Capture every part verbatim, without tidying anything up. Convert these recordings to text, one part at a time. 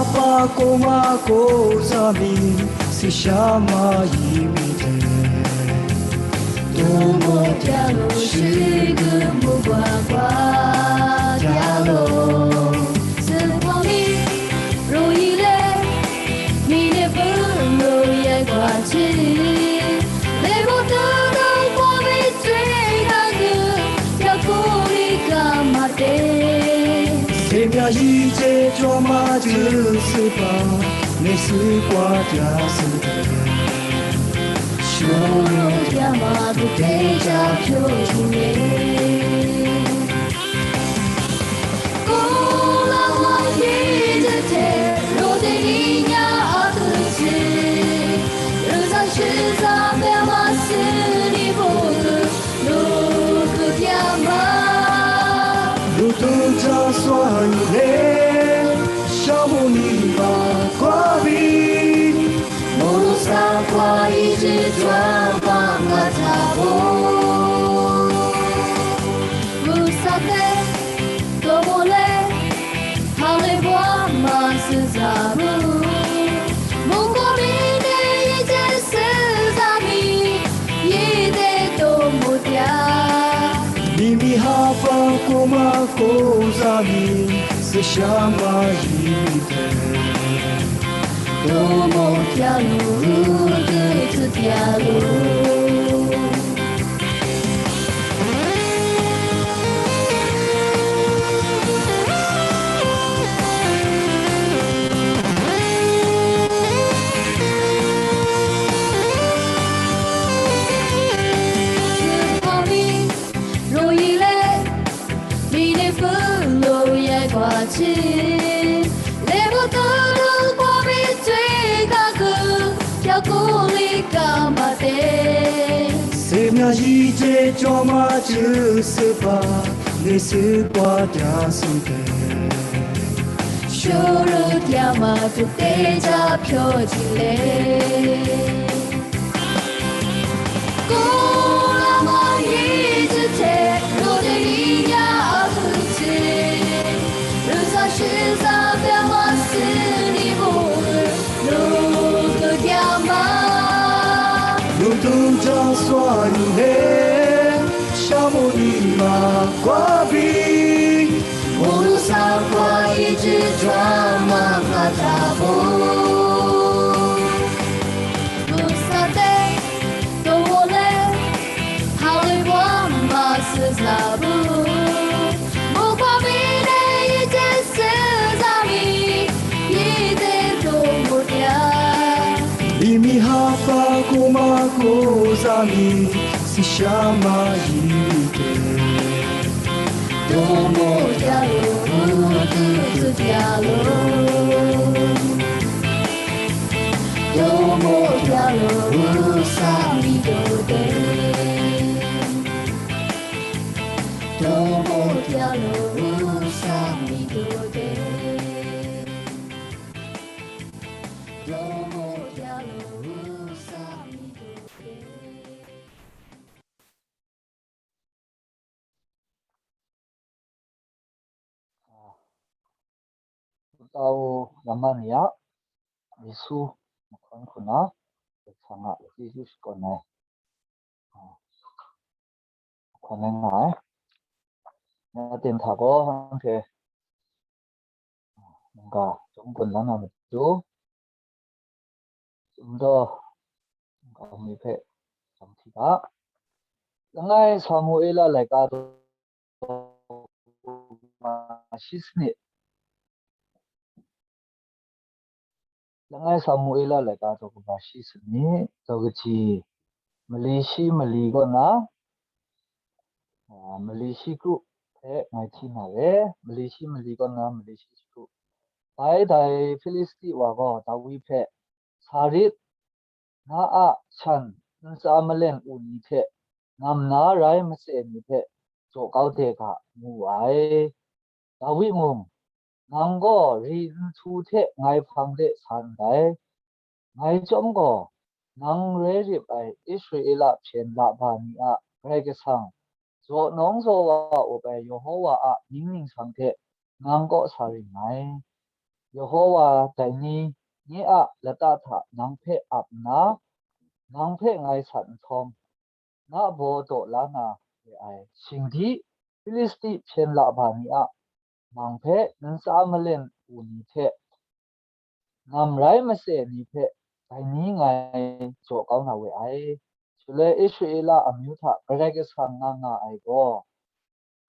Papa koma ko za mi, si sha ma yi mi de. Domo pya lo shi gu mu kwa kwa pya lo. Zi kwa mi, ro yi le, mi ne pu lo ye kwa chi. Le mo tu dong kwa mi tui ka gu, pya ku mi ka ma de. Semya yi je chwa ma ju si pa, ne si kwa ja si de. Shuru ya ma tu te ja pyo ju le. Ko la ma ye je te, ro de ni nya a tu si. Ru sa shi sa pya ma si ni bo lu. Lu tu ja swa yu le, sha mu ni ma kwa bi, mu sa kwa yi ji jwa ma nga ta bo. Mu sa te, to mo le, Hale bwa ma si za mu. Mungko mi de yi je si za mi, yi de to mu tya. Mimi hapa koma ko za mi, si sha ma yi de. To mo tya lu, tu tu tya lu. Semya yi je chwa ma ju si pa, ni si kwa ja si de. Shuru ya ma tu te ja pyo ji le. Ko la ma yi ji te, ro de ni ya a tu si. Ru sa shi sa pya ma si ni bu. Lu tu ya ma. Lu tu ja swa yu he, sha mu ni ma kwa bi. Mu lu sa kwa yi ji jwa ma nga ta bo. Lu sa te, to wo le, ha le wa ma si za bu. Mu kwa bi ne yi je si za mi, yi de to mo ya. Li mi ha pa ko ma ko za mi, si sha ma yi de. Domo ya lo, tu tu ya lo. Domo ya lo, sa mi do de. Domo ya lo, sa mi do de. Domo ya lo, sa mi do de. Tau ramman ya, Yesu mahkawn hku na, Karai Kasang a chyeju shakawn ai, mahkawn ai nga ai. Ya ten hta gaw, anhte mungga chyum gun la na matu, Chyum daw, nkau mi hpe jang hti ga. Langai Samuela laika daw kaba shi sanit. Langai Samuela laika daw kaba shi sanit, daw kaji, mali shi mali kaw na, a, mali shi kru hpe ngai hti na re, mali shi mali kaw na, mali shi kru. Bai dai Hpilisti wa gaw Dawi hpe, "Sa rit, na a shan ntsa malen u ni hte nam na rai matse ni hpe jaw kau de ga," ngu wu ai. Dawi mung, "Nang gaw ri nhtu hte ngai hpang de sa ndai. Ngai chyawm gaw, nang rai rip ai Israela hpyen laba ni a Karai Kasang, zaw nawng zaw wa up ai Yawhowa a mying ningsang hte nang kaw sa ring ngai. Yehowa dai ni nye a lata hta nang hpe ap nna, nang hpe ngai sat nhtawm, na baw daw la na re ai shingdi Hpilisti hpyen la ba ni a mang hpe ntsa malen u ni hte, nam rai mase ni hpe dai ni ngai jaw kau na we ai. Shaloi Israela amyu hta Karai Kasang nga nga ai gaw,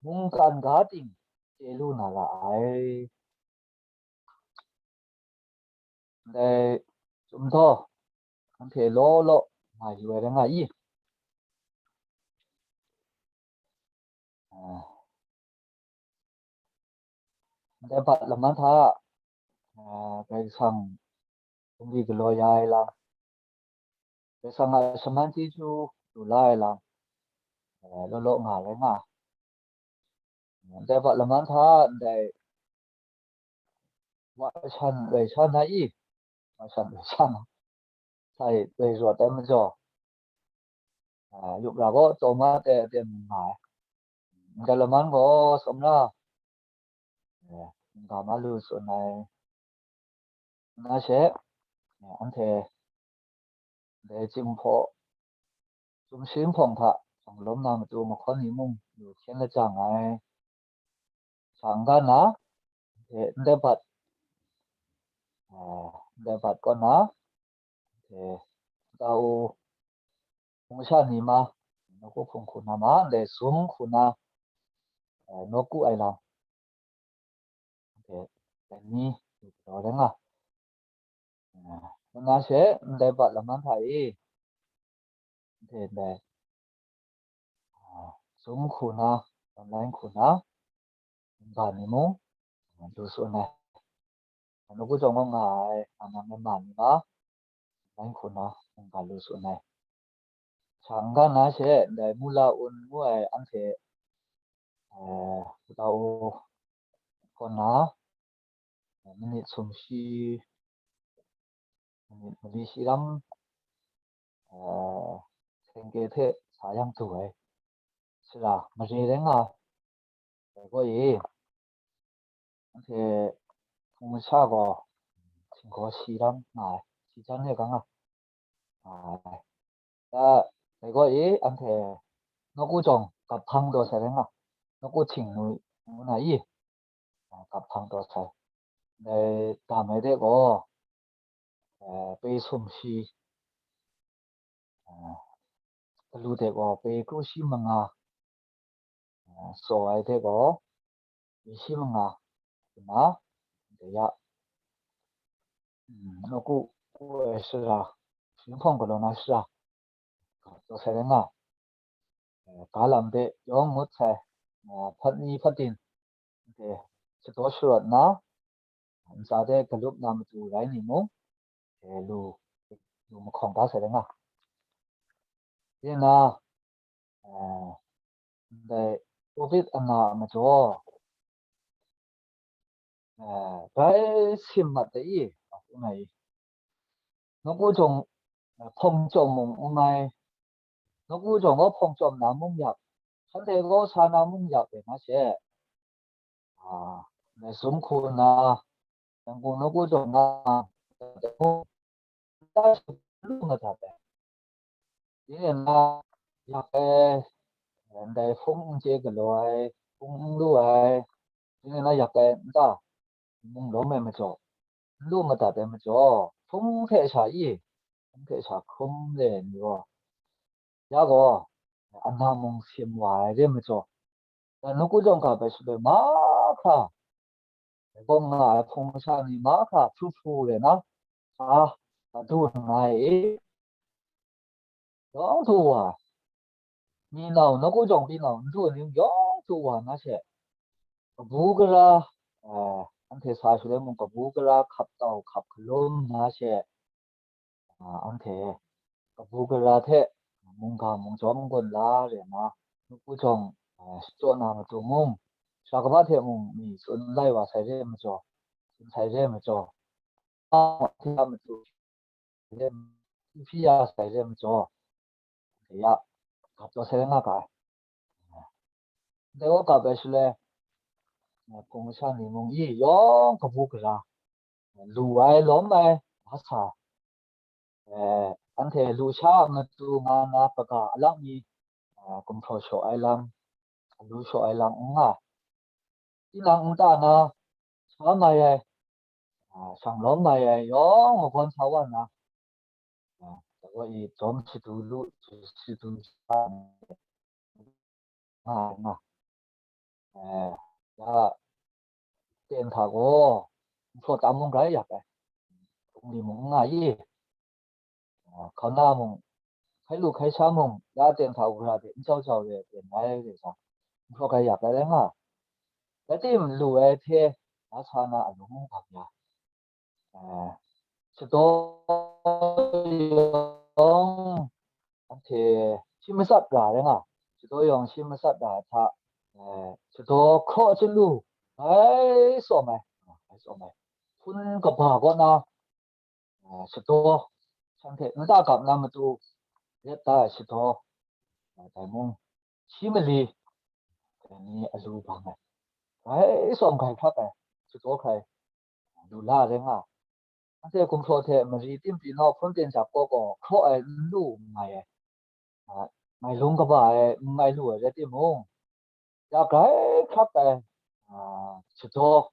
mungkan ga ting chye lu na ra ai. Ndai chyum htaw, anhte law law nga yu ai rai nga i? Ah, ndai bat laman hta, ah, Karai Kasang gumri galaw ya ai lam, Karai Kasang a shaman chyeju lu la ai lam, eh, law law nga rai nga. Ndai bat laman hta ndai wa shan loi shan na i, wa shan loi shan na, sai loi rawt ai majaw, ah, yup ra gaw taw ma teng teng nga ai. Ndai laman gaw sawm la, eh, mungga ma lu tsun ai. Na she, eh, anhte dai chyum hpaw, sumshi nhpawng hta shang lawm na matu mahkawn ni mung lu hkyen lajang ai. Sha n-ga na, anhte ndai bat, eh, ndai bat kaw na, anhte ta u hpung sha ni ma, nawku hpung hku na ma, ndai sum hku na, eh, nawku ai lam, anhte dai ni lu galaw rai nga. Eh, nna she ndai bat laman hta e, anhte ndai, ah, sum hku na, online hku na, mungga ni mung, ah, lu tsun ai. Nawku jawng gaw nga ai, a nang e ma ni ma, online hku na, mungga lu tsun ai. Sha n-ga na she, ndai mula un ngu ai anhte, eh, ta u kaw na, minit sumshi, minit mali shi ram, eh, sengke hte sa yang du ai, sara mare rai nga ai. Dai gaw e, anhte hpung masha gaw, htinggaw shi ram nga ai, shi jan e ga nga ai. Ya, dai gaw e, anhte nawku jawng gap hpang taw sai rai nga, nawku htingnu ngu na i, ah, gap hpang taw sai. Dai dam ai de gaw, eh, pe sumshi, eh, galu de gaw pe kru shi manga, eh, tsaw ai de gaw, mi shi manga, nna, dai ya, mm, nawku, ku ai sara, shi nhpawng galaw na sara, taw sai rai nga, eh, ga lam de yawng ngut sai, eh, hpat ni hpat din, anhte shadaw sharawt nna, ntsa de galup na matu rai ni mung, eh, lu, lu mahkawng da sai rai nga. Yin na, eh, ndai covid ana a majaw, eh, grai sim mat de i, a hku na i. Nawku jawng, eh, hpawng chyawm mung n mai, nawku jawng gaw hpawng chyawm na mung yak, shanhte gaw sa na mung yak e na she, a, ndai sum hku na, Yangon nawku jawng na, lu madat ai. Yin e na, yak ai, ndai hpung n chye galaw ai, hpung n lu ai, yin e na yak ai nta, mung lawm ai majaw, n lu madat ai majaw, hpung hte sha i, hpung hte sha hkrum re ai ni gaw, ya gaw, ana mung sim wa ai re majaw, dan nawku jawng ga bai shaloi mahkra, gaw nga ai hpung masha ni mahkra hpru hpru re na, a, a du nga ai e, yawng du wa, ni nau, nawku jawng pyi nau, n du ni yawng du wa na she, kabu gara, eh, anhte sa shaloi mung kabu gara hkap tau hkap hkalum na she, a, anhte kabu gara hte mungga mungzawm n-gun la re na, nawku jawng, a, shachyaw na matu mung, sara kaba hte mung mi tsun lai wa sai re ai majaw, tsun sai re ai majaw, a, matu, hpyi ya sai re ai majaw, ya, gap taw sai re nga ga ai. Dai gaw gap ai shaloi, hpung masha ni mung i yawng kabu gara, lu ai, lawm ai, wa sa, eh, anhte lusha a matu nga na hpaga alang mi, eh, gumhpraw shaw ai lam, lu shaw ai lam n nga. Tinang nta na, sha mai ai, ah, shang lawm mai ai, yawng magawn sa wa na, ah, dai gaw i jawm shadu lu, shadu sha nga ai nga. Eh, ya, ten hta gaw, n hpraw tam mung grai yak ai, hpung li mung n nga i, ah, hkauna mung, hkai lu hkai sha mung, ya ten hta gara de n jau jau re ten rai re sa, n hpraw grai yak ai rai nga. Rai tim, lu ai hte, na sa na alung bang ya, eh, shadaw yawng anhte shi matsat ra rai nga, shadaw yawng shi matsat ra ai hta, eh, shadaw hkraw chyalu, bai tsawm ai, bai tsawm ai, hpun kaba kaw na, eh, shadaw, shanhte nta gap na matu ret da ai shadaw, eh, dai mung, shi mali, dai ni alu bang ai, bai tsawm grai hkrak ai, shadaw hkrai lu la rai nga. Anhte gumhpraw hte mari tim pyi naw hpun ten jap kaw gaw hkraw ai n lu n mai ai, a, mai lung kaba ai n mai lu ai rai timung, ya grai hkrak ai, a, shadaw,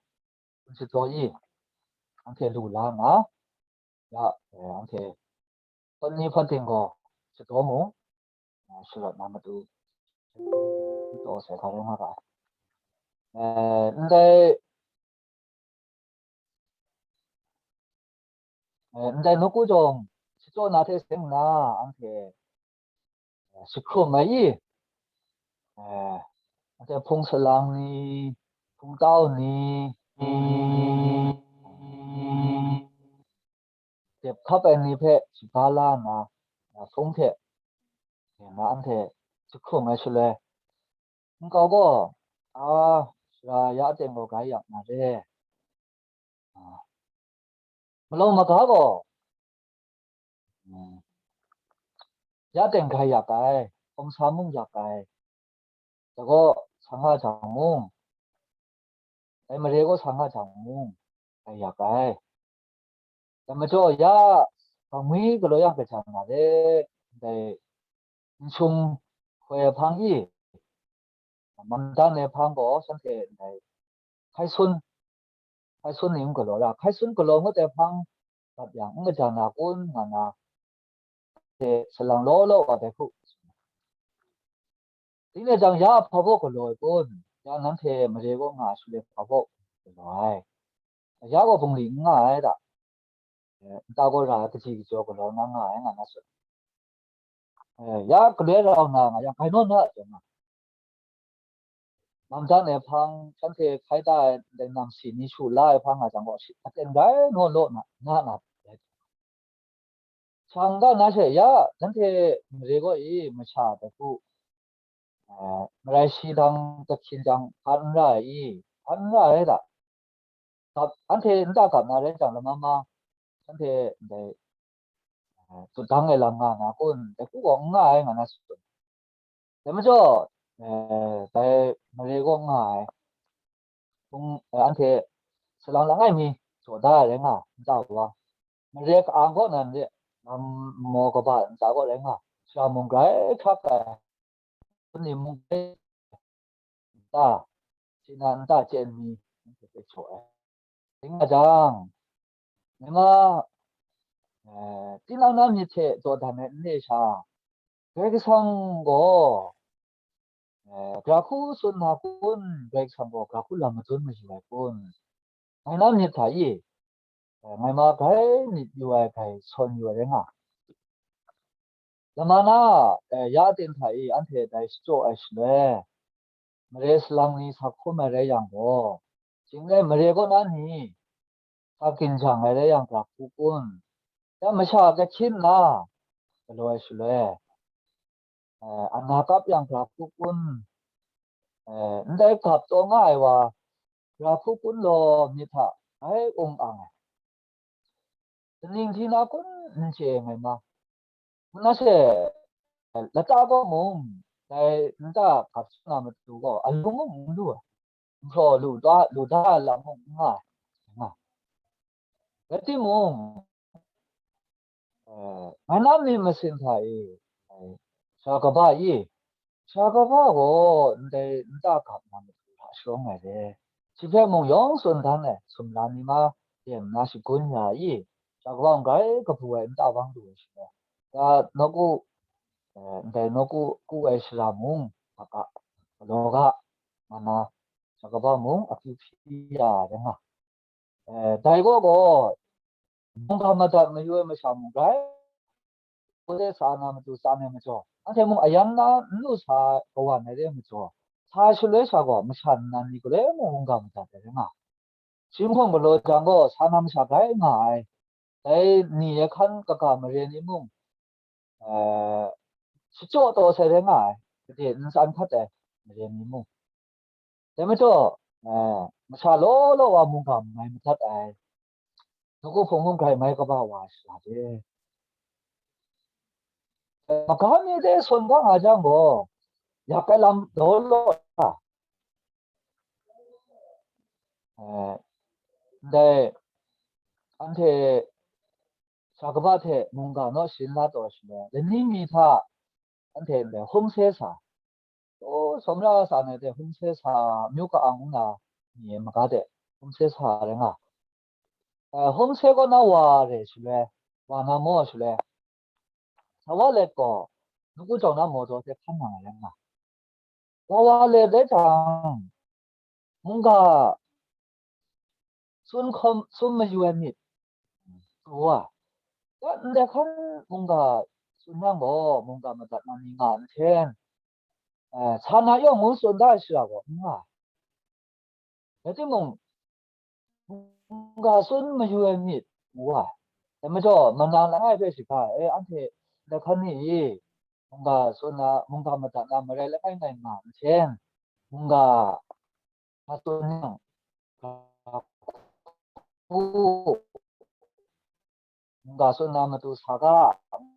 shadaw i, anhte lu la nna, ya, eh, anhte hpawt ni hpawt ting gaw shadaw mung, eh, sharawt na matu, taw sai hkra rai nga ga ai. Eh, ndai, eh, ndai nawku jawng shachyaw na hte seng nna, anhte, eh, shahkrum ai i, eh, anhte hpung salang ni, hpung tau ni, dep hkap ai ni hpe shaga la nna, hpung hte, na anhte jahkrung ai shaloi, nkau gaw, a, sara ya aten gaw grai yak na re. A, malawng maga gaw, mm, ya aten grai yak ai, hkawm sa mung yak ai, dai gaw sa nga jang mung, dai mare gaw sa nga jang mung, grai yak ai. Dai majaw, ya, gangwi galaw yang gajan na re, dai nshung hkoi ai hpang i, mandan ai hpang gaw shanhte ndai hkai sun, hkai sun ni n galaw ra, hkai sun galaw ngut ai hpang gat yang n gajan na kun nga na, hte salang law law wa dai hku. Ding e jang, ya hpa baw galaw ai kun? Ya nanhte mare kaw nga ai shaloi hpa baw galaw ai? Ya gaw bungli n nga ai da. Eh, nta gaw ra ai kaji kajaw galaw na nga ai nga na tsun. Eh, ya galoi rau na nga yang, grai naw na taw nga. Mamdan ai hpang, shanhte hkai da ai ndai nang si ni shu la ai hpang nga jang gaw, shi aten grai naw law na, na na, shang ga na she, ya, nanhte mare gaw i, masha dai hku, eh, marai shi lang, dai hkin jang, hpa n ra ai i, hpa n ra ai da. Gap, anhte nta gap na rai jang, lama ma, shanhte ndai, eh, tutdang ai lam nga na kun, dai hku gaw n nga ai nga na tsun. Dai majaw, eh, dai mare kaw nga ai, hpung, eh, anhte salang langai mi jaw da ai rai nga, nta wa, mare ka-ang kaw nan re, lam maw kaba nta kaw rai nga, sara mung grai hkrak ai, hpun ni mung grai nta, sina nta chyen mi, anhte hpe jaw ai. Ring nga jang, ngai ma, eh, tinang na myit hte dawdan ai n re sha, Karai Kasang gaw, eh, gara hku tsun na kun, Karai Kasang gaw gara hku lam madun mayu ai kun, ngai na myit hta i, eh, ngai ma grai myit yu ai, grai sawn yu ai rai nga. Lama na, eh, ya aten hta i anhte dai shachyaw ai shaloi, mare salang ni sa hkum ai rai yang gaw, shing rai mare kaw na ni, sa ginjang ai rai yang, gara hku kun? Ya masha a kahkyin na galaw ai shaloi, eh, ana kap yang, gara hku kun? Eh, ndai gap taw nga ai wa, gara hku kun law myit hta grai ung ang ai. Kaning hti na kun n chye ai ngai ma. Nna she, lata gaw mung, dai nta gap sha na matu gaw, alung mung n lu ai, nhpraw lu da, lu da ai lam mung n nga ai, nga. Rai timung, eh, ngai na myit masin hta e, eh, sara kaba i, sara kaba gaw ndai nta gap na matu hta sharawng ai re. Shi hpe mung yawng tsun dan ai sumla ni ma, dem na shagun ya i, sara kaba mung grai kabu ai nta bang lu ai shi rai. Ya, nawku, eh, ndai nawku ku ai shara mung, maka, galaw ga, nga na, sara kaba mung, akyu hpyi ya ai rai nga. Eh, dai gaw gaw, mungga madat mayu ai masha mung rai, ko de sa na matu tsan ai majaw, anhte mung ayan na n lu sa kawan ai re ai majaw, sa shaloi sha gaw masha nnan ni galoi mung mungga madat ai rai nga. Shi nhpawng galaw jang gaw, sa na masha grai nga ai. Dai ni e hkan kaga mare ni mung, eh, shachyaw taw sai rai nga ai, gade n tsan hkat ai mare ni mung. Dai majaw, eh, masha law law wa mungga mai madat ai, nawku hpung mung grai mai kaba wa ai sara de. Maga mi de sawn ga nga jang gaw, yak ai lam daw law ta? Eh, ndai, anhte sara kaba hte mungga naw sharin la taw shaloi, lani mi hta anhte ndai hum se sa, o, sawmra sa na hte hum se sa, myu ka-ang nna ni e maga de hum se sa rai nga. Eh, hum se kaw na wa re shaloi, wa na maw shaloi, sa wa let gaw, nawku jawng na mawdaw hte hkan nang ai rai nga. Wa wa let rai jang, mungga tsun hkawm, tsun mayu ai myit pru wa. Ya, ndai hkan mungga tsun yang gaw, mungga madat na ni nga nhten, eh, sa na yawng ngu tsun da ai shara gaw n nga. Rai timung, mungga tsun mayu ai myit pru wa. Dai majaw, manang langai hpe shaga e, anhte ndai hkan ni e, mungga tsun na, mungga madat na marai langai ngai nga nhten, mungga hpa tsun yang, hku, mungga tsun na matu sa ga,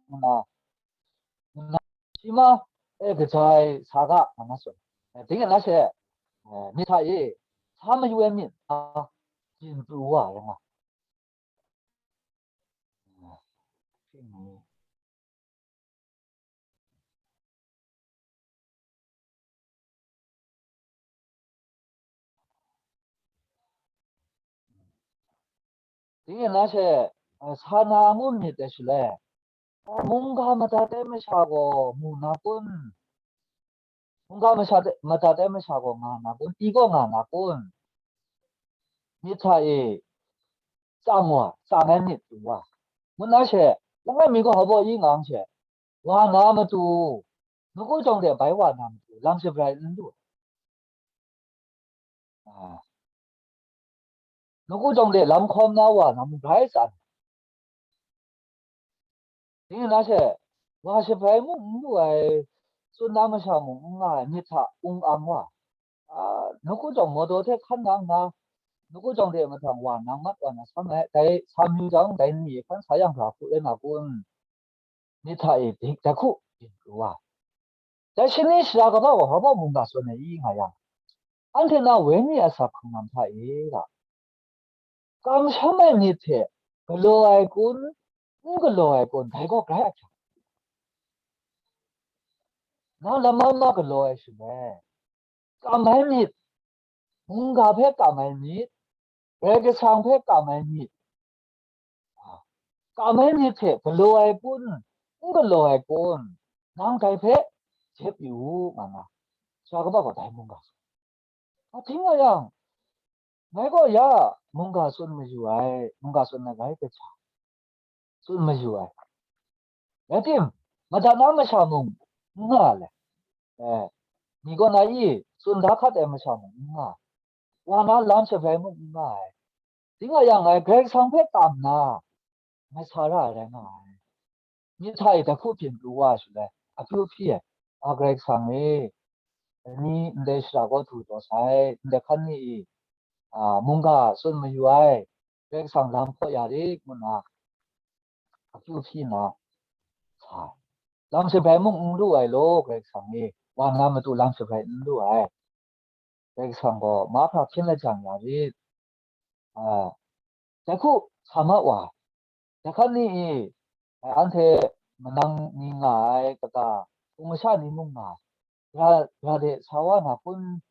ngu na, ngu na, shi ma, e, kaja ai sa ga, nga na tsun. E, ding e na she, e, myit hta e, sa mayu ai myit, a, byin pru wa rai nga. Ding e na she, a, sa na ngu myit ai shaloi, a, mungga madat ai masha gaw mu na kun? Mungga masha de, madat ai masha gaw nga na kun? Pyi gaw nga na kun? Myit hta e tsang wa, tsang ai myit pru wa, ngu na she, langai mi gaw hpa baw yi nga ang she, wa na matu, nawku jawng de bai wa na matu, lam shabrai n lu. A, nawku jawng de lam hkawm na wa na mung grai tsan. Ding na she, wa shabrai mung n lu ai, tsun na masha mung n nga ai, myit hta ung ang wa, a, nawku jawng mawdaw hte hkan nang nna, nawku jawng de mahtang wa nang mat wa na sam ai, dai sa mayu jang, dai ni hkan sa yang hkra hku rai nga kun? Myit hta e dik, dai hku, byin pru wa. Dai shani sara kaba gaw hpa baw mungga tsun ai i nga yang, anhte na wenyi a sa hkungman hta e ga, kamsham ai myit hte galaw ai kun, n galaw ai kun, dai gaw grai ahkyak. Na lam ma ma galaw ai shaloi, kam ai myit, mungga hpe kam ai myit, Karai Kasang hpe kam ai myit, a, kam ai myit hte galaw ai kun, n galaw ai kun, nang dai hpe jep yu u, nga na, sara kaba gaw dai mungga tsun. Ahting a yang, ngai gaw ya mungga tsun mayu ai, mungga tsun ai rai kaja, tsun mayu ai. Rai tim, madat na masha mung n nga le. Eh, ni kaw na i tsun da hkat ai masha mung n nga, wa na lam shabrai mung n nga ai. Ding a yang, ngai Karai Kasang hpe tam na, masara ai rai nga ai. Myit hta e dai hku byin pru wa shaloi, akyu hpyi ai, a, Karai Kasang e, ni ndai shara kaw du taw sai, ndai hkan ni e, a, mungga tsun mayu ai, Karai Kasang lam hkaw ya rit, ngu nna, akyu hpyi nna, sa ai. Lam shabrai mung n lu ai law, Karai Kasang e, wa na matu lam shabrai n lu ai. Karai Kasang gaw mahkra hpyen lajang ya rit. A, dai hku, sa ma wa ai. Jahkan ni e, anhte manang ni nga ai kata, hpung masha ni mung nga ai, ra, ra de sa wa na kun?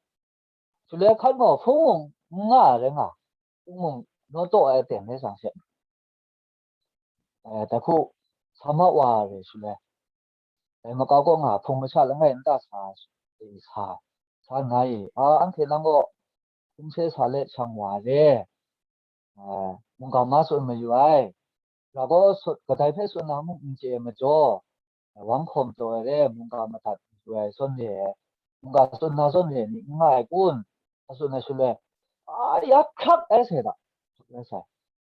Shaloi hkan gaw hpung mung n nga ai rai nga, hpung mung naw taw ai aten rai sang she, eh, dai hku sa ma wa ai shaloi, dai makau kaw nga hpung masha langai nta sa, sa, sa nna e, a, anhte nang gaw hpung se sa let shang wa ai re, eh, mungga ma tsun mayu ai. Ra gaw sut, kadai hpe tsun na mung n chye ai majaw, wang hkawm taw ai re, mungga madat mayu ai zawn re ai, mungga tsun na zawn re ni n nga ai kun? A tsun ai shaloi, a, ya hkrak ai sai da, hkrak ai sai.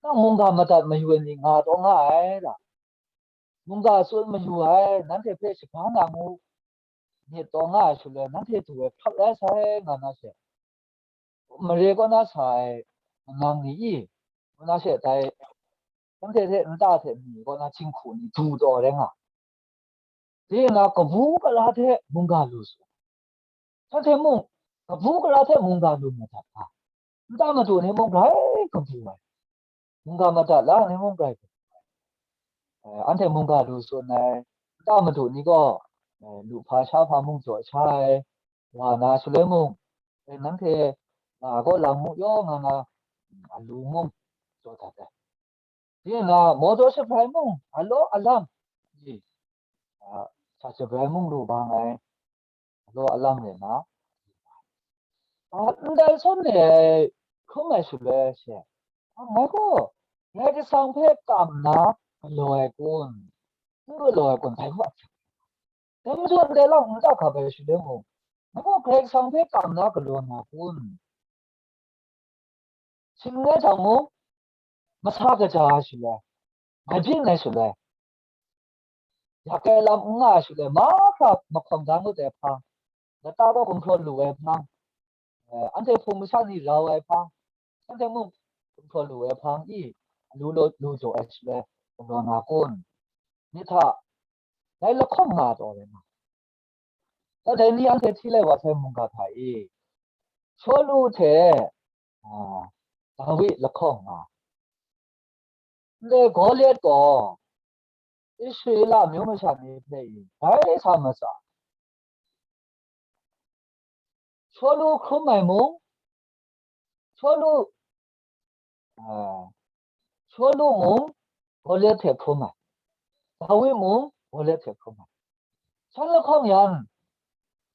Nang mungga madat mayu ai ni nga taw nga ai da. Mungga tsun mayu ai, nanhte hpe shaga na ngu myit taw nga ai shaloi, nanhte du ai hkrak rai sai, nga na she, mare kaw na sa ai manang ni i, ngu na she, dai shanhte hte nta hte ni kaw na jinghku ni du taw rai nga. Dai na kabu kara hte mungga lu su. Shanhte mung, kabu kara hte mungga lu madat ga, nta madu ni mung grai kabu ai, mungga madat la ni mung grai kabu ai. Eh, anhte mungga lu tsun ai, nta madu ni gaw, eh, lu hpa sha hpa mung jaw sha ai, wa na shaloi mung, eh, nanhte nga ai kaw lang mu yaw nga na, mm, alu mung jaw dat ai. Tinang na, mawdaw shabrai mung, alaw alam, i, a, sa shabrai mung lu bang ai, alaw alam rai na, a, ndai sawn re ai hkrum ai shaloi she, a, ngai gaw, Karai Kasang hpe kam na galaw ai kun, n galaw ai kun, dai hku a hkying. Dai majaw ndai lam n ta hkap ai shaloi mung, ngai gaw Karai Kasang hpe kam na galaw na kun? Shing rai jang mung, masa kaja ai shaloi, mai byin ai shaloi, yak ai lam n nga ai shaloi, mahkra mahkawm da ngut ai hpang, lata gaw gumhpraw lu ai hpang, eh, anhte hpung masha ni rau ai hpang, anhte mung gumhpraw lu ai hpang i, lu, lu, lu jaw ai shaloi, gumhpraw na kun? Myit hta, dai lahkawng nga taw rai nga. Dai ni anhte hti lai wa sai mungga hta e, Shawlu hte, a, Dawi lahkawng nga. Ndai Gawlyet gaw Israela amyu masha ni hpe e bai sa matsa. Shawlu hkrum ai mung, Shawlu, a, Shawlu mung Gawlyet hte hkrum ai, Dawi mung Gawlyet hte hkrum ai. Shan lahkawng yan,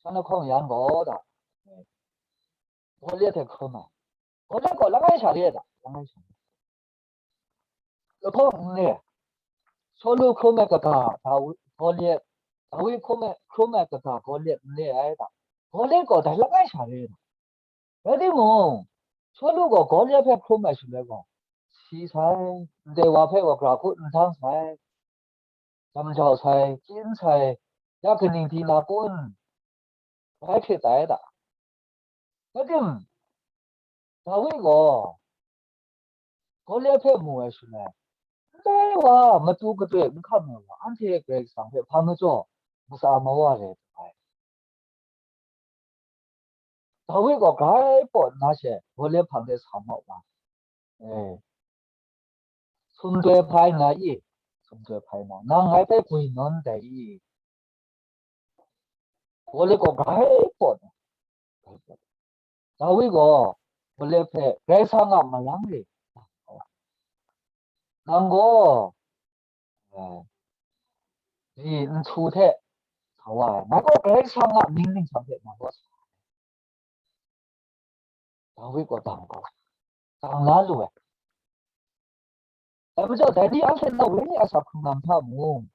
shan lahkawng yan gaw da, Gawlyet hte hkrum ai. Gawlyet gaw langai sha re ai da, langai sha re. Lahkawng n re ai. Shawlu hkrum ai kaga Dawi, Gawlyet, Dawi hkrum ai, hkrum ai kaga Gawlyet n re ai da. Gawlyet gaw dai langai sha re ai da. Rai timung, Shawlu gaw Gawlyet hpe hkrum ai shaloi gaw, si sai, ndai wa hpe wa gra hku n dang sai, jam jau sai, kyin sai, ya kaning di na kun? Bai hkrit ai da. Rai tim, Dawi gaw Gawlyet hpe mu ai shaloi, ndai wa matu gadoi n hkam ai wa, anhte Karai Kasang hpe hpa majaw, matsa mawa re ai. Dawi gaw grai paw nna she, Gawlyet hpang de sa ma wa. Eh, sumdoi hpai nna i, sumdoi hpai nna, nang ngai hpe gwi nawn dai i? Gawlyet gaw grai paw nna, Dawi gaw Gawlyet hpe, Karai Kasang a marang e, nang gaw, eh, di nhtu hte sa wa ai, ngai gaw Karai Kasang a mying ningsang hte nang gaw sa wa ai. Dawi gaw dang gaw, dang la lu ai. Dai majaw, dai ni anhte na wenyi a sa hkrung lam hta mung,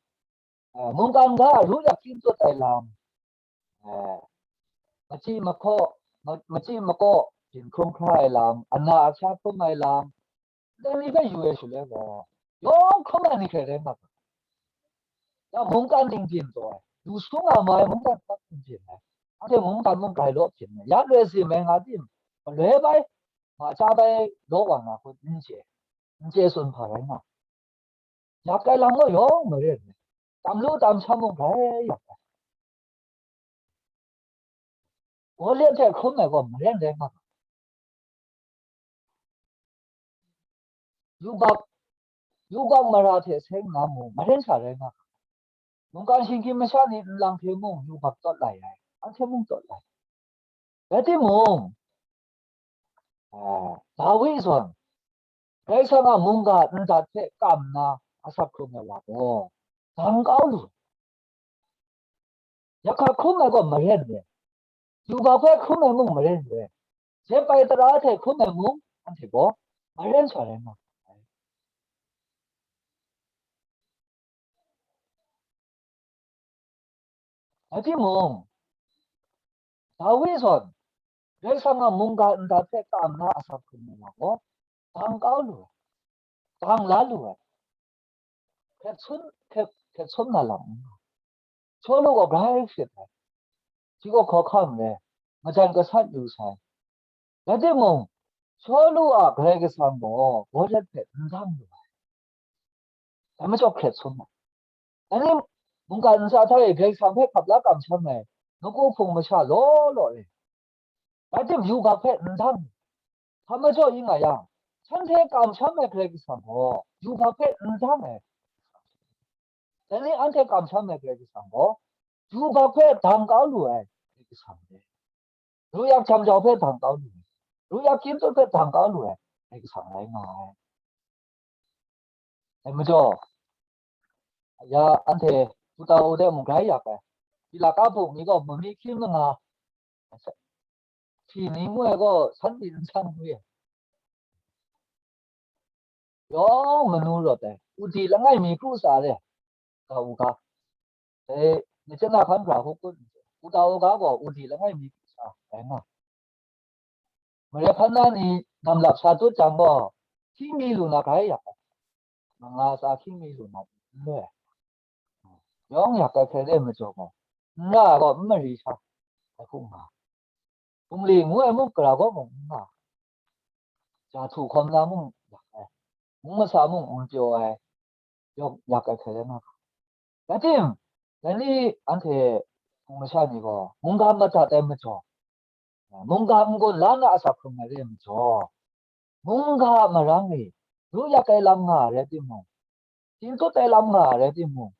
eh, mungkan ga a ru yak hkying tut ai lam, eh, machyi mahkaw, ma-, machyi makaw byin hkrum hkra ai lam, ana ahkya hkrum ai lam, dai ni hpe yu ai shaloi gaw, yawng hkrum ai ni hkrai rai nga ga. Ya mungkan ning byin taw ai, lu su nga ma ai mungkan hkap n byin ai, anhte mungkan mung grai law byin ai, ya loi sim ai nga tim, maloi bai, ma cha bai law wa nga hku n chye, n chye tsun hpa rai nga. Yak ai lam gaw yawng maren ai, tam lu tam sham mung grai yak ai. Gawlyet hte hkrum ai gaw maren rai nga ga. Yubak yubak mara hte seng nna mung, maren sha rai nga ga ai. Mungkan shinggyim masha ni nlang hte mung yubak tawt lai ai, anhte mung tawt lai. Rai timung, ah, Dawi zawn, Karai Kasang a mungga ndat hpe kam nna asak hkrum ai wa gaw, dang kau lu. Yahka hkrum ai gaw maren re, yubak hpe hkrum ai mung maren re, jep ai tara hte hkrum ai mung anhte gaw maren sha rai nga ai. Rai timung, Dawi zawn, Karai Kasang a mungga ndat hpe kam nna asak hkrum ai wa gaw, dang kau lu ai, dang la lu ai, hkret sun, hkret, hkret sun na lam n nga. Shawlu gaw grai hkrit ai, shi gaw hkawhkam re, majan gasat yu sai. Rai timung, Shawlu a Karai Kasang gaw Gawlyat hpe n dang lu ai. Dai majaw hkret sun ai. Dai ni mungkan ntsa hta e Karai Kasang hpe hkap la kamsham ai nawku hpung masha law law e, rai tim, yubak hpe n dang. Hpa majaw yin nga yang, shanhte kamsham ai Karai Kasang gaw yubak hpe n dang ai. Dai ni anhte kamsham ai Karai Kasang gaw yubak hpe dang kau lu ai Karai Kasang re. Ruyak jam jau hpe dang kau lu ai, ruyak kyintut hpe dang kau lu ai Karai Kasang rai nga ai. Dai majaw, ya anhte Hpu Tau de mung grai yak ai, Pilat a buk mi gaw mami hkying manga, hpyi ni ngu ai gaw san byin n san ngu ai, yawng manu rawt ai, udi langai mi hkru tsa re, ga u ga. Dai, ni chyen na hkan hkra hku kun, Hpu Tau ga gaw udi langai mi hkru tsa rai nga. Mare hpan na ni nam lap sa tut jang gaw, hkying mi lu na grai yak ai. Manga tsa hkying mi lu na n loi ai. Yawng yak ai hkrai de majaw gaw, n ra ai gaw n mari sha ai hku nga. Bungli ngu ai mung gara gaw mung n nga. Ja htu hkawm na mung yak ai. Mung masa mung n pyaw ai. Yawng yak ai hkrai de nga ga. Rai tim, dai ni anhte hpung masha ni gaw mungga madat ai majaw, mungga n-gun la na asak hkrung ai re ai majaw, mungga a marang e, ru yak ai lam nga ai rai timung, hkying tut ai lam nga ai rai timung,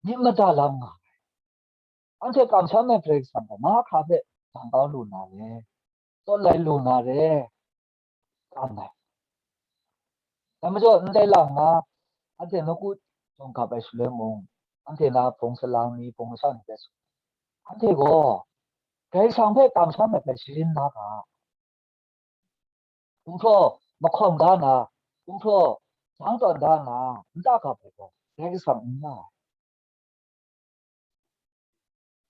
myit mada lam nga ai. Anhte kamsham ai Karai Kasang gaw mahkra hpe dang kau lu na re, tawt lai lu na re, kam ai. Dai majaw, ndai lam nga, anhte nawku jawng gap ai shaloi mung, anhte na hpung salang ni, hpung masha ni hpe tsun, anhte gaw Karai Kasang hpe kamsham ai hpe sharin na ga, gumhpraw mahkawm da na, gumhpraw jang tawn da na, nta gap ai gaw Karai Kasang n nga ai.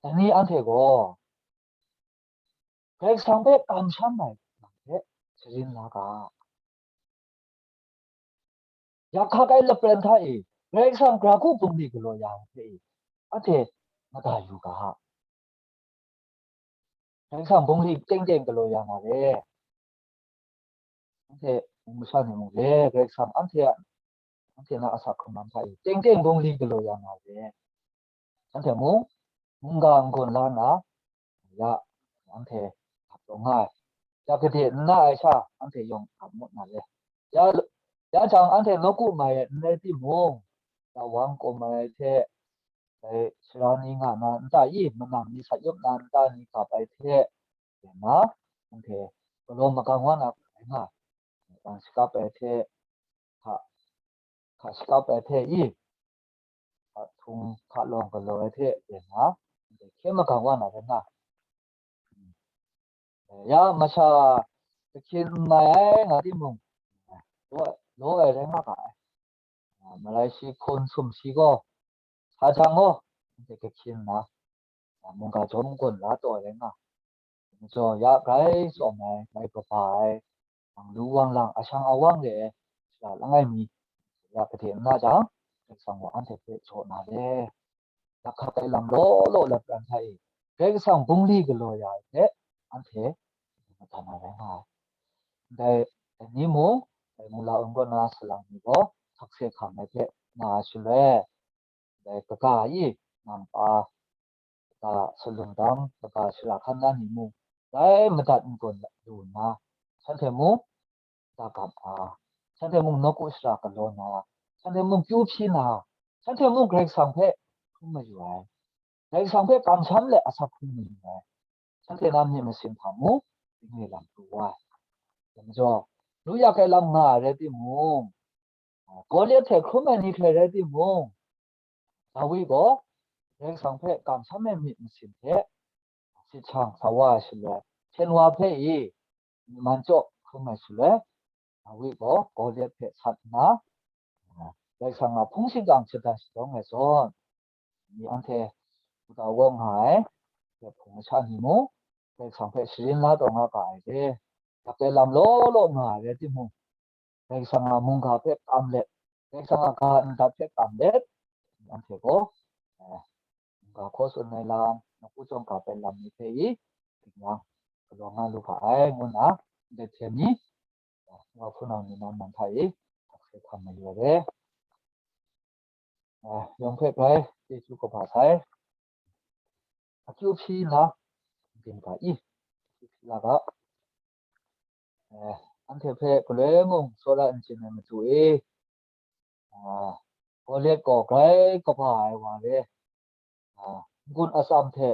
Dai ni anhte gaw Karai Kasang hpe kamsham ai lam hte sharin la ga. Yak hkak ai lapran hta e, Karai Kasang gara hku bungli galaw ya ai hte e, anhte mada yu ga. Karai Kasang bungli teng teng galaw ya na re. Anhte mung masha ni mung re, Karai Kasang anhte a, anhte na asak hkrung lam hta e, teng teng bungli galaw ya na re. Anhte mung, mungga n-gun la nna, ya, anhte hkap taw nga ai. Ya gade n na ai sha, anhte yawng hkap mut na re. Ya, ya jang anhte nawku mai ai n rai timung, ya wang kawm ai hte, dai sara ni nga na nta i, manam ni sat yup na nta ni gap ai hte, rai na, anhte galaw magang wa na rai nga, wang shakap ai hte, hka, hka shakap ai hte i, hka htung, hka lawng galaw ai hte rai na, anhte hkye magang wa na rai nga. Ya masha kahkyin n mai ai nga timung, law, law ai rai nga ga ai. Malai shi hkun sum shi gaw, sa jang gaw, anhte kahkyin nna, mungga jawm n-gun la taw ai rai nga. Majaw ya grai tsawm ai, grai kaba ai, wang lu wang lang, ashang awang re ai, shara langai mi, ya gade n na jang, Karai Kasang gaw anhte hpe jaw na re. Yak hkak ai lam law law lapran hta e, Karai Kasang bungli galaw ya ai hte, anhte madan na rai nga ai. Ndai, dai ni mung, dai mula n kaw na salang ni gaw, sakse hkam ai hte nga ai shaloi, dai kaga i, nampa, kaga salum dam, kaga shara hkan na ni mung, grai madat n-gun lu nna, shanhte mung, da gam ai, shanhte mung nawku shara galaw na, shanhte mung kyu hpyi na, shanhte mung Karai Kasang hpe hkrum mayu ai, Karai Kasang hpe kamsham let asak hkrum mayu ai, shanhte na myit masin hta mung, dingle lam pru wa ai. Dai majaw, lu yak ai lam nga ai rai timung, Goliat hte hkrum ai ni hkrai rai timung, Dawi gaw Karai Kasang hpe kamsham ai myit masin hte sit shang sa wa ai shaloi, hpyen wa hpe i myi man chyaw hkrum ai shaloi, Dawi gaw Goliat hpe sat nna, Karai Kasang a hpung shingkang shada shadawng ai zawn, ni anhte wudau wa nga ai, hpung masha ni mung, Karai Kasang hpe sharin la taw nga ga ai re, dap ai lam law law nga ai rai timung, Karai Kasang a mungga hpe kam let, Karai Kasang a ga ndat hpe kam let, anhte gaw, eh, mungga hkaw tsun ai lam, nawku chyawm ga ai lam ni hpe i, tingnyang galaw nga lu ga ai, ngu nna, ndai hte ni, eh, wa hpunau ni nan man hta i, hkak hkam mayu ai re. Ah, yawng hpe grai chyeju kaba sai. Akyu hpyi nna, byin ga i, akyu hpyi la ga. Eh, anhte hpe galoi mung tsawra n chyen ai matu e, ah, Goliat gaw grai kaba ai wa re, ah, n-gun atsam hte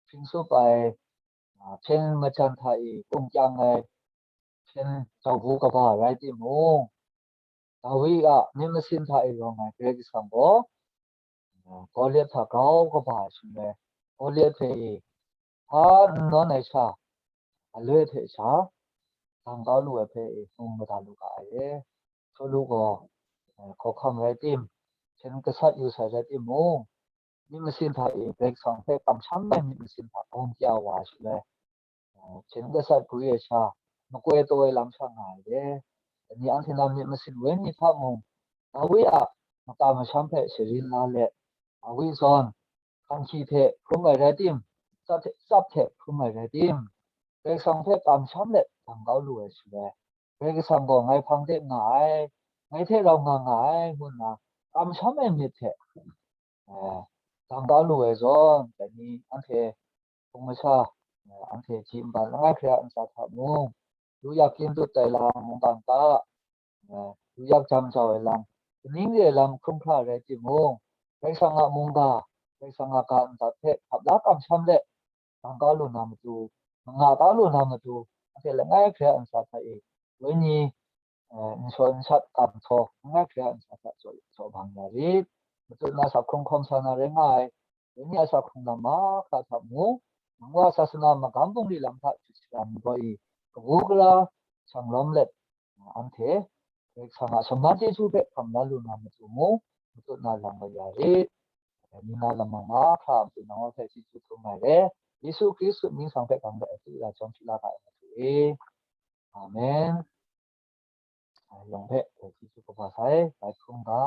hpring tsup ai, ah, hpyen majan hta e kung kyang ai hpyen jau bu kaba rai timung, Dawi a myit masin hta e rawng ai Karai Kasang gaw, Goliat hta grau kaba ai shaloi, Goliat hpe e hpa n nawn ai sha, aloi hte sha, dang kau lu ai hpe e hpung mada lu ga ai e. Shawlu gaw, eh, hkawhkam rai tim, hpyen gasat yu sai rai timung, myit masin hta e Karai Kasang hpe kamsham ai myit masin hta gawng kya wa ai shaloi, eh, hpyen gasat gwi ai sha, makoi taw ai lam sha nga ai re. Dai ni anhte na myit masin wenyi hta mung, Dawi a makam masham hpe sharin la let, Dawi zawn, hkanhkyi hte hkrum ai rai tim, tsap hte, tsap hte hkrum ai rai tim, Karai Kasang hpe kamsham let dang kau lu ai shaloi, Karai Kasang gaw ngai hpang de nga ai, ngai hte rau nga nga ai, ngu nna kamsham ai myit hte, eh, dang kau lu ai zawn, dai ni anhte hpung masha, eh, anhte hti nban langai hkra ntsa hta mung, lu yak kyin dut ai lam mungkan ta, eh, lu yak jam jau ai lam, kaning re ai lam hkrum hkra rai timung, Karai Kasang a mungga, Karai Kasang a ga ndat hpe hkap la kamsham let, dang kau lu na matu, manga kau lu na matu, anhte langai hkra ntsa hta e, wenyi, eh, nshaw nshat kam htaw, langai hkra ntsa hta jaw, jaw bang ya rit. Matu na asak hkrung hkawm sa na rai nga ai, wenyi asak hkrung lam mahkra hta mung, nang wa sasana magam bungli lam hta jut sharam ai gaw i, kabu gara shang lawm let, anhte Karai Kasang a shaman chyeju hpe hkam la lu na matu mung, matut na lam bai ya rit. Dai ni na lam mahkra a matu nang wa hpe chyeju hkrum ai re. Yesu Hkristu mying sang hpe gang de akyu ya jawm hpyi la ga ai matu e. Amen. Yawng hpe chyeju kaba sai, bai hkrum ga.